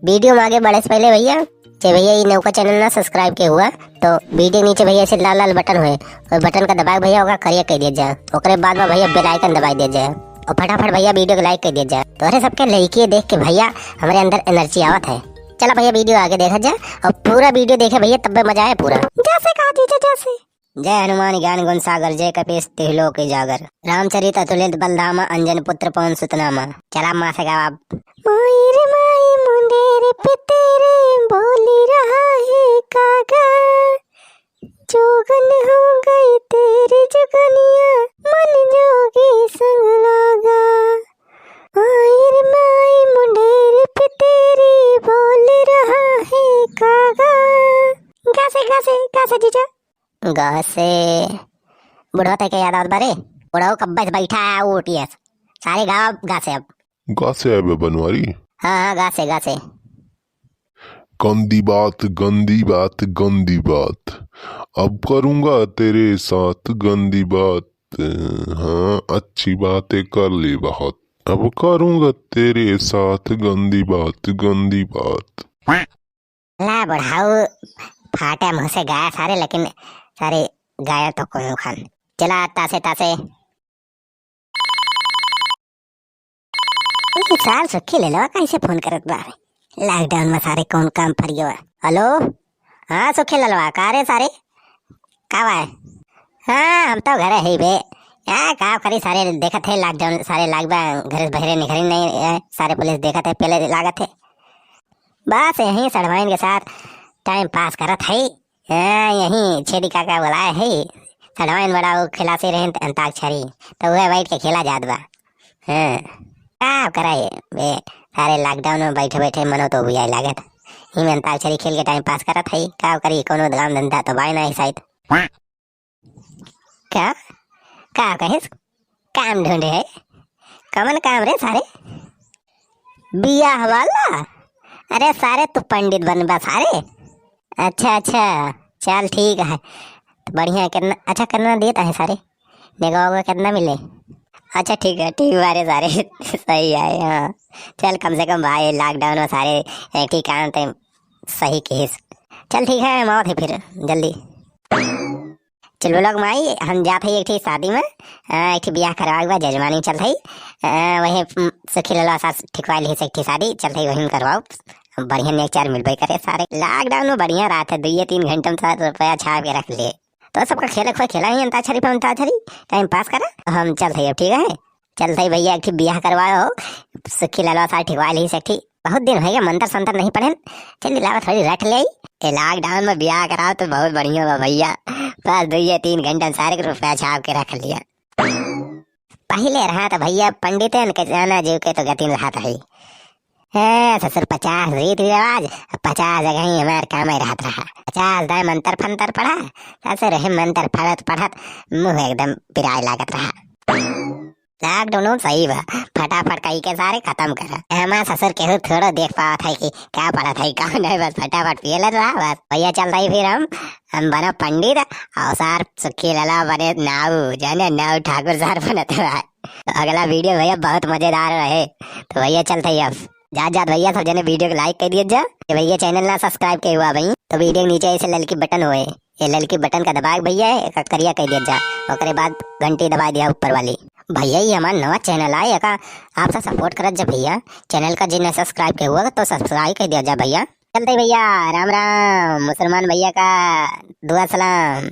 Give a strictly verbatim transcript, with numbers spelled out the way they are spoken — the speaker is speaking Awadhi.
वीडियो में आगे बढ़े से पहले भैया, जे भैया ई नौका चैनल ना subscribe के हुआ, तो वीडियो के नीचे भैया ऐसे लाल लाल बटन होए, और बटन का दबाए भैया ओका करिया कइ दिया जाए। ओकरे बाद में भैया bell icon दबाए दिया जाए, और फटाफट भैया वीडियो को like कइ दिया जाए। तो अरे सबके लइके देख के भैया हमरे अंदर energy आवत है। चला भैया वीडियो आगे देखा जाए, और पूरा वीडियो देखे भैया तब मजा आए पूरा। जैसे कहा जीजा जैसे। जय हनुमान ज्ञान गुण सागर, जय कपीस तिहुलोक उजागर। रामचरित अतुलित बलधामा, अंजनी पुत्र पवन सुत नामा। चला माँ से गावा। माई रे माई मुंडेर पे तेरे बोली रहा है कागा, जोगन हो गई तेरी जुगनिया, मन जोगी संग लागा। माई रे माई मुंडेर पे तेरी बोल रहा है कागा। गा से, गा से, गा से जीजा। गा से। बुढ़वा तय के याद आवत बारे? बुढ़वा कब्बे से बैठा है, उठ ये। सारे गावा गा से अब। गा से आए बे बनवारी। हाँ, हाँ, गा से, गा से। गंदी बात, गंदी बात, गंदी बात। अब करूँगा तेरे साथ गंदी बात। हाँ, अच्छी बातें कर ली बहुत। अब करूँगा तेरे साथ गंदी बात, गंदी बात। ला बुढ़ाऊ, फाटे मुँह से गाया सारे, लेकिन सारे गाया तो कोई खान। चला तासे तासे। ई सार सुखी ललवा कैसे फोन करत बा? लॉकडाउन में सारे कौन काम फरियो है? हेलो, हाँ सुखी ललवा, का रे सारे? का बा? हाँ, हम तो घरे ही बे। या का करी सारे, देखत है लॉकडाउन, सारे लाग बा, घर से बहरे निकरी नहीं है, सारे पुलिस देखत है, पहले लागत है। बस यहीं सड़वाइन के साथ टाइम पास करत है। हाँ, यहीं छेदी काका बुलाए है, सड़वाइन बड़ा वो खिलासी रहे अंताक्षरी, तो वह बैठ के खेला जात बा। हाँ, का कराए बे, सारे लॉकडाउन में बैठे बैठे मनो तो भी आए लागत। ही में अंताक्षरी खेल के टाइम पास करत है, का करी, कोनो काम धंधा तो बाय नहीं शायद। का? का कहिस? काम ढूंढे है? कमन काम रे सारे? बियाह वाला? अरे सारे तू पंडित बनबा सारे। अच्छा, अच्छा, चल ठीक है। तो बढ़िया, कितना, अच्छा कितना देता है सारे? निगाह होगा कितना मिले? अच्छा ठीक है, ठीक बारे सारे। सही है, हाँ। चल कम से कम भाई लॉकडाउन में सारे एक ही काम ते सही केस। चल ठीक है, हम आवत है फिर जल्दी। चल बोलो माई, हम जात है एक ठी शादी में, आ, एक ठी बियाह करवावे बा, जजमानी चलत है। आ, वही, उम, सुखी ललवा सास ठिकवाइल ही से एक ठी शादी, चलत है वही में करवाओ। बढ़िया नेक चार मिलबे करे सारे। लॉकडाउन में बढ़िया रहत है, दुइये तीन घंटा में सात रुपया छाप के रख लिए। तो सबका खेले खोए खेला ही अंताक्षरी पे अंताक्षरी, टाइम पास करा। हम चलत है अब, ठीक है? चलत है भैया, एक ठी बियाह करवाओ, सुखी ललवा सास ठिकवाइल ही से एक ठी। बहुत दिन हो गया, मंत्र संतर नहीं पढ़न। चल लावा थोड़ी रख ले। ए लॉकडाउन में बियाह कराओ तो बहुत बढ़िया बा भैया। बस दुइये तीन घंटा में सारे के रुपया छाप के रख लिया। पहले रहा तो भैया पंडितन के जाना जीव के तो गति में रहत है। ए ससुर पचास रीति रिवाज, पचास जगह ही हमार काम ही रहत रहा। पचास दाई मंत्र फंतर पढ़ा, ससुर ही मंत्र पढ़त पढ़त मुंह एकदम पिराए लागत रहा। लॉकडाउन सही बा, फटाफट कही के सारे खतम करा। हमार ससुर केहू थोड़ो देख पावत है कि का पढ़त है, का नहीं, बस फटाफट पिए लेत रहा बस। भैया चलत है फिर हम, हम बना पंडित और सार सुखी ललवा बने नाऊ, जाने नाऊ ठाकुर सार बनत रहा। अगला वीडियो भैया बहुत मजेदार रहे, तो भैया चलत है अब। जात जात भैया सब जने वीडियो को लाइक कर दिया जा। ये भैया चैनल ना सब्सक्राइब के हुआ भाई, तो वीडियो के नीचे ऐसे ललकी बटन होए, ये ललकी बटन का दबाए भैया, एक करिया कह दिया जा, ओकरे बाद घंटी दबा दिया ऊपर वाली। भैया ये हमारा नवा चैनल आए, एका आप सब सपोर्ट करत जा भैया। चैनल का जिन्हें सब्सक्राइब के हुआ तो सब्सक्राइब कर दिया जा भैया। चलत है भैया, राम राम, मुसलमान भैया का दुआ सलाम।